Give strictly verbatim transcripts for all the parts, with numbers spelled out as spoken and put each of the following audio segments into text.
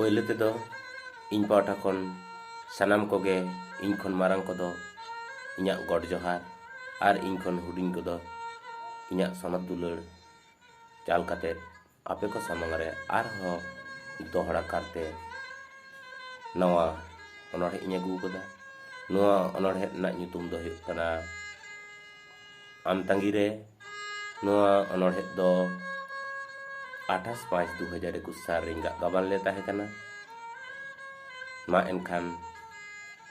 ᱯᱳᱭᱞᱳ ᱛᱮᱫᱚ ᱤᱧ ᱯᱟᱦᱴᱟ ᱠᱷᱚᱱ ᱥᱟᱱᱟᱢ ᱠᱚᱜᱮ, ᱤᱧ ᱠᱷᱚᱱ ᱢᱟᱨᱟᱝ ᱠᱚᱫᱚ ᱤᱧᱟᱹᱜ ᱜᱚᱰ ᱡᱚᱦᱟᱨ ᱟᱨ ᱤᱧ ᱠᱷᱚᱱ ᱦᱩᱰᱤᱧ ᱠᱚᱫᱚ ᱤᱧᱟᱹᱜ ᱥᱚᱱᱚᱛ ᱫᱩᱞᱟᱹᱲ ᱪᱟᱞ ᱠᱟᱛᱮ ᱟᱯᱮ ᱠᱚ ᱥᱟᱢᱟᱝ ᱨᱮ ᱟᱨᱦᱚᱸ ᱫᱚᱦᱲᱟ ᱠᱟᱨᱛᱮ ᱱᱟᱣᱟ ᱚᱱᱚᱬᱦᱮ ᱤᱧ ᱟᱹᱜᱩ ᱟᱠᱟᱫᱟ᱾ ᱱᱚᱣᱟ ᱚᱱᱚᱬᱦᱮ ᱨᱮᱱᱟᱜ ᱧᱩᱛᱩᱢ ᱫᱚ ᱦᱩᱭᱩᱜ ᱠᱟᱱᱟ ᱟᱢ ᱛᱟᱺᱜᱤ ᱨᱮ᱾ ᱱᱚᱣᱟ ᱚᱱᱚᱬᱦᱮ ᱫᱚ ᱟᱴᱷᱟᱥ ᱯᱟᱸᱪ ᱫᱩ ᱦᱟᱡᱟᱨ ᱮᱠᱩᱥ ᱥᱟᱞ ᱨᱮᱧ ᱜᱟᱜ ᱜᱟᱵᱟᱱ ᱞᱮ ᱛᱟᱦᱮᱸ ᱠᱟᱱᱟ᱾ ᱢᱟ ᱮᱱᱠᱷᱟᱱ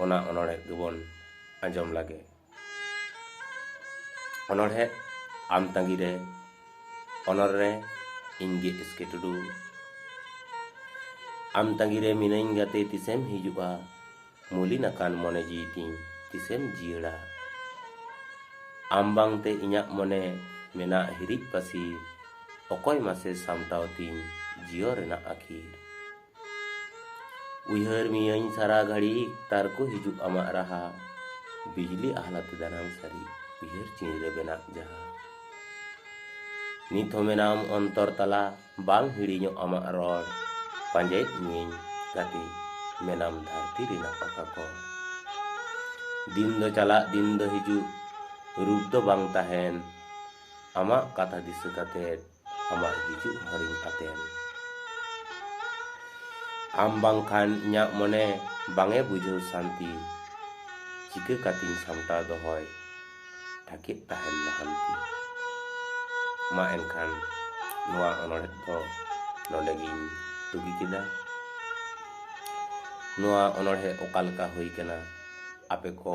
ᱚᱱᱟ ᱚᱱᱚᱬᱦᱮ ᱜᱮᱵᱚᱱ ᱟᱸᱡᱚᱢ ᱞᱟᱜᱮ᱾ ᱚᱱᱚᱬᱦᱮ ᱟᱢ ᱛᱟᱺᱜᱤ ᱨᱮ᱾ ᱚᱱᱚᱬᱦᱮ ᱤᱧ ᱜᱮ ᱮᱥ ᱠᱮ ᱴᱩᱰᱩ᱾ ᱟᱢ ᱛᱟᱺᱜᱤ ᱨᱮ ᱢᱤᱱᱟᱹᱧ ᱜᱟᱛᱮ, ᱛᱤᱥᱮᱢ ᱦᱤᱡᱩᱜᱼᱟ? ᱢᱩᱞᱤᱱ ᱟᱠᱟᱱ ᱢᱚᱱᱮ ᱡᱤᱣᱤ ᱛᱤᱧ ᱛᱤᱥᱮᱢ ᱡᱤᱭᱟᱹᱲᱟ? ᱟᱢ ᱵᱟᱝᱛᱮ ᱤᱧᱟᱹᱜ ᱢᱚᱱᱮ ᱢᱮᱱᱟᱜ ᱦᱤᱨᱤᱡ ᱯᱟᱹᱥᱤᱨ, ᱚᱠᱚᱭ ᱢᱟᱥᱮ ᱥᱟᱢᱴᱟᱣ ᱛᱤᱧ ᱡᱤᱭᱚᱱ ᱨᱮᱱᱟᱜ ᱟᱹᱠᱷᱤᱨ? ᱩᱭᱦᱟᱹᱨ ᱢᱤᱭᱟᱹᱧ ᱥᱟᱨᱟ ᱜᱷᱟᱹᱲᱤ, ᱛᱟᱨᱠᱚ ᱦᱤᱡᱩᱜ ᱟᱢᱟᱜ ᱨᱟᱦᱟ, ᱵᱤᱡᱽᱞᱤ ᱟᱦᱞᱟ ᱛᱮ ᱫᱟᱱᱟᱝ ᱥᱟᱹᱨᱤ, ᱩᱭᱦᱟᱹᱨ ᱪᱤᱱ ᱨᱮ ᱵᱮᱱᱟᱜ ᱡᱟᱦᱟᱸ᱾ ᱱᱤᱛ ᱦᱚᱸ ᱢᱮᱱᱟᱢ ᱚᱱᱛᱚᱨ ᱛᱟᱞᱟ, ᱵᱟᱝ ᱦᱤᱲᱤᱧᱚᱜ ᱟᱢᱟᱜ ᱨᱚᱲ, ᱯᱟᱸᱡᱟᱭᱮᱫ ᱢᱤᱭᱟᱹᱧ ᱜᱟᱛᱮ, ᱢᱮᱱᱟᱢ ᱫᱷᱟᱹᱨᱛᱤ ᱨᱮᱱᱟᱜ ᱚᱠᱟ ᱠᱚ᱾ ᱫᱤᱱ ᱫᱚ ᱪᱟᱞᱟᱜ, ᱫᱤᱱ ᱫᱚ ᱦᱤᱡᱩᱜ, ᱨᱩᱯ ᱫᱚ ᱵᱟᱝ ᱛᱟᱦᱮᱱ, ᱟᱢᱟᱜ ᱠᱟᱛᱷᱟ ᱫᱤᱥᱟᱹ ᱠᱟᱛᱮᱫ, ᱟᱢᱟᱜ ᱦᱤᱡᱩᱜ ᱦᱚᱨᱤᱧ ᱟᱛᱮᱱ᱾ ᱟᱢ ᱵᱟᱝᱠᱷᱟᱱ ᱤᱧᱟᱹᱜ ᱢᱚᱱᱮ ᱵᱟᱝ ᱮ ᱵᱩᱡᱷᱟᱹᱣ ᱥᱟᱱᱛᱤ, ᱪᱤᱠᱟᱹ ᱠᱟᱛᱤᱧ ᱥᱟᱢᱴᱟᱣ ᱫᱚᱦᱚᱭ ᱴᱷᱟᱹᱠᱮᱫ ᱛᱟᱦᱮᱱ ᱞᱟᱦᱟᱱᱛᱤ᱾ ᱢᱟ ᱮᱱᱠᱷᱟᱱ ᱱᱚᱣᱟ ᱚᱱᱚᱬᱦᱮ ᱫᱚ ᱱᱚᱰᱮ ᱜᱤᱧ ᱛᱩᱜᱤ ᱠᱮᱫᱟ᱾ ᱱᱚᱣᱟ ᱚᱱᱚᱬᱦᱮ ᱚᱠᱟ ᱞᱮᱠᱟ ᱦᱩᱭ ᱠᱟᱱᱟ, ᱟᱯᱮ ᱠᱚ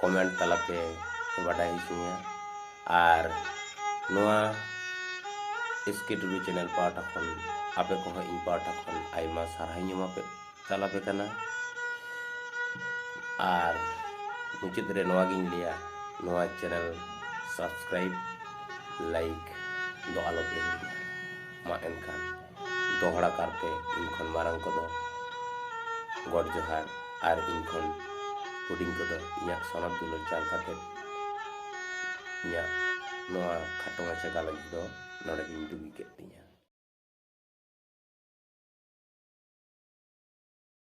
comment ᱛᱟᱞᱟᱛᱮ ᱵᱟᱰᱟᱭ ᱦᱚᱪᱚᱧᱟ᱾ ᱟᱨ ᱱᱚᱣᱟ ᱮᱥ ᱠᱮ ᱴᱩᱰᱩ channel ᱯᱟᱦᱴᱟ ᱠᱷᱚᱱ ᱟᱯᱮ ᱠᱚᱦᱚᱸ ᱤᱧ ᱯᱟᱦᱴᱟ ᱠᱷᱚᱱ ᱟᱭᱢᱟ ᱥᱟᱨᱦᱟᱣ ᱤᱧ ᱮᱢᱟ ᱯᱮ ᱛᱟᱞᱟᱯᱮ ᱠᱟᱱᱟ᱾ ᱟᱨ ᱢᱩᱪᱟᱹᱫ ᱨᱮ ᱱᱚᱣᱟ ᱜᱤᱧ ᱞᱟᱹᱭᱟ, ᱱᱚᱣᱟ channel subscribe, like ᱫᱚ ᱟᱞᱚᱯᱮ ᱦᱤᱲᱤᱧᱟ᱾ ᱢᱟ ᱮᱱᱠᱷᱟᱱ ᱫᱚᱦᱲᱟ ᱠᱟᱨᱛᱮ ᱤᱧ ᱠᱷᱚᱱ ᱢᱟᱨᱟᱝ ᱠᱚᱫᱚ ᱜᱚᱰ ᱡᱚᱦᱟᱨ ᱟᱨ ᱤᱧ ᱠᱷᱚᱱ ᱦᱩᱰᱤᱧ ᱠᱚᱫᱚ ᱤᱧᱟᱹᱜ ᱥᱚᱱᱚᱛ ᱫᱩᱞᱟᱹᱲ ᱪᱟᱞ ᱠᱟᱛᱮ ᱤᱧᱟᱹᱜ ᱱᱚᱣᱟ ᱠᱷᱟᱴᱚ ᱢᱟᱪᱷᱟ ᱜᱟᱞᱚᱪ ᱫᱚ ᱱᱚᱰᱮ ᱜᱤᱧ ᱰᱩᱜᱤ ᱠᱮᱫ ᱛᱤᱧᱟᱹ᱾